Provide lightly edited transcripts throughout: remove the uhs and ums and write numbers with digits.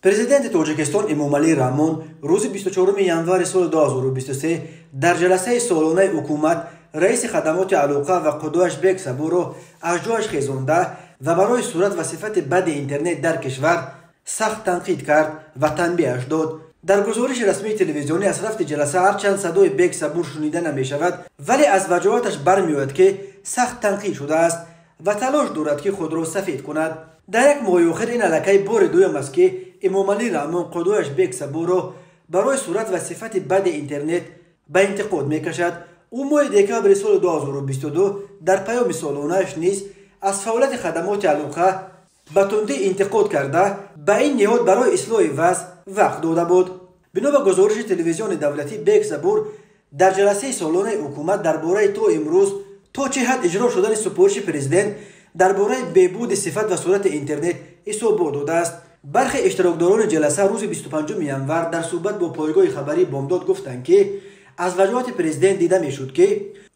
Президенти Тоҷикистон Эмомалӣ Раҳмон рӯзи 24 январи соли 2023 дар ҷаласаи солонаи ҳукумат раиси хадамоти алоқа ва қудояш Бек Сабурро аз ҷояш хезонда ва барои сурат ва сифати бади интернет дар кишвар сахт танқид кард ва танбеҳаш дод. Дар гузориши расмии телевизионӣ аз рафти ҷаласа ҳарчанд садои Бек Сабур шунида намешавад, вале аз ваҷоҳаташ бармеояд, ки сахт танқид шудааст ва талош дорад, ки худро сафед кунад. Дар як моҳи охир ин аллакай бори дуюм аст, ки Эмомалӣ Раҳмон қудояш Бек Сабурро барои сурат ва сифати бади интернет ба интиқод мекашад. Ӯ моҳи декабри соли 2022 дар паёми солонааш низ аз фаъолияти хадамоти алоқа ба тундӣ интиқод карда, ба ин ниҳод барои ислоҳи вазъ вақт дода буд. Бино ба гузориши телевизиони давлатӣ, Бек Сабур дар ҷаласаи солонаи ҳукумат дар бораи то имрӯз то чӣ ҳад иҷро шудани супориши президент дар бораи бебуди сифат ва сурати интернет ҳисобот додааст. Бархе иштирокдорони ҷаласа рӯзи 25 январ дар суҳбат бо пойгоҳи хабарии Бомдод гуфтанд, ки аз ваҷоҳати президент дида мешуд, ки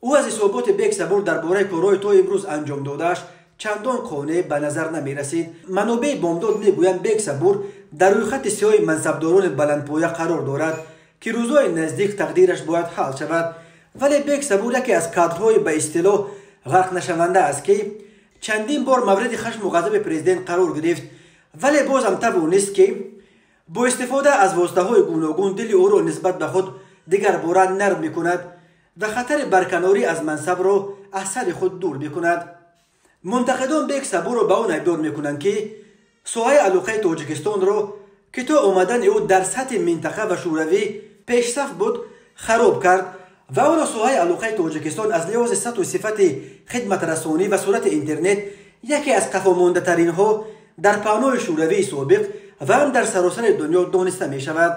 ӯ аз ҳисоботи Бек Сабур дар бораи корҳои то имрӯз анҷом додааш чандон қонеъ ба назар намерасид. Манобеи Бомдод мегӯянд, Бек Сабур дар рӯйхати сиёҳи мансабдорони баландпоя қарор дорад, ки рӯзҳои наздик тақдираш бояд ҳал шавад. Вале Бек Сабур яке аз кадрҳои ба истилоҳ ғарқнашаванда аст, ки чандин бор мавриди хашму ғазаби президент қарор гирифт, вале бозам тавонист, ки бо истифода аз воситаҳои гуногун дили ӯро нисбат ба худ дигарбора нарм мекунад ва хатари барканорӣ аз мансабро аз сари худ дур мекунад. Мунтақидон Бек Сабурро ба он айбдор мекунанд, ки соҳаи алоқаи Тоҷикистонро, ки то омадани ӯ дар сатҳи минтақа ва шӯравӣ пешсаф буд, хароб кард ва ӯро соҳаи алоқаи Тоҷикистон аз лиҳози сатҳу сифати хидматрасонӣ ва сурати интернет яке аз қафомондатаринҳо дар паҳнои шӯравии собиқ ва ҳам дар саросари дунё дониста мешавад.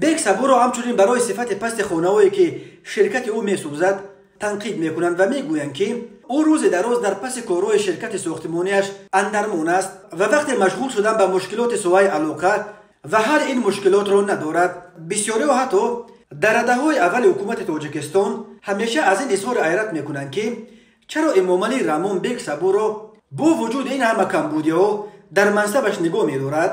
Бек Сабурро ҳамчунин барои сифати пасти хонаҳое, ки ширкати ӯ месӯзад, танқид мекунанд ва мегӯянд, ки ӯ рӯзи дароз дар паси корҳои ширкати сохтимониаш андармон аст ва вақте машғул шудан ба мушкилоти соҳаи алоқа ва ҳалли ин мушкилотро надорад. Бисёриҳо ҳатто дар радаҳои аввали ҳукумати Тоҷикистон ҳамеша аз ин изҳори ҳайрат мекунанд, ки чаро Эмомалӣ Раҳмон Бек Сабурро бо вуҷуди ин ҳама камбудиҳо дар мансабаш нигоҳ медорад.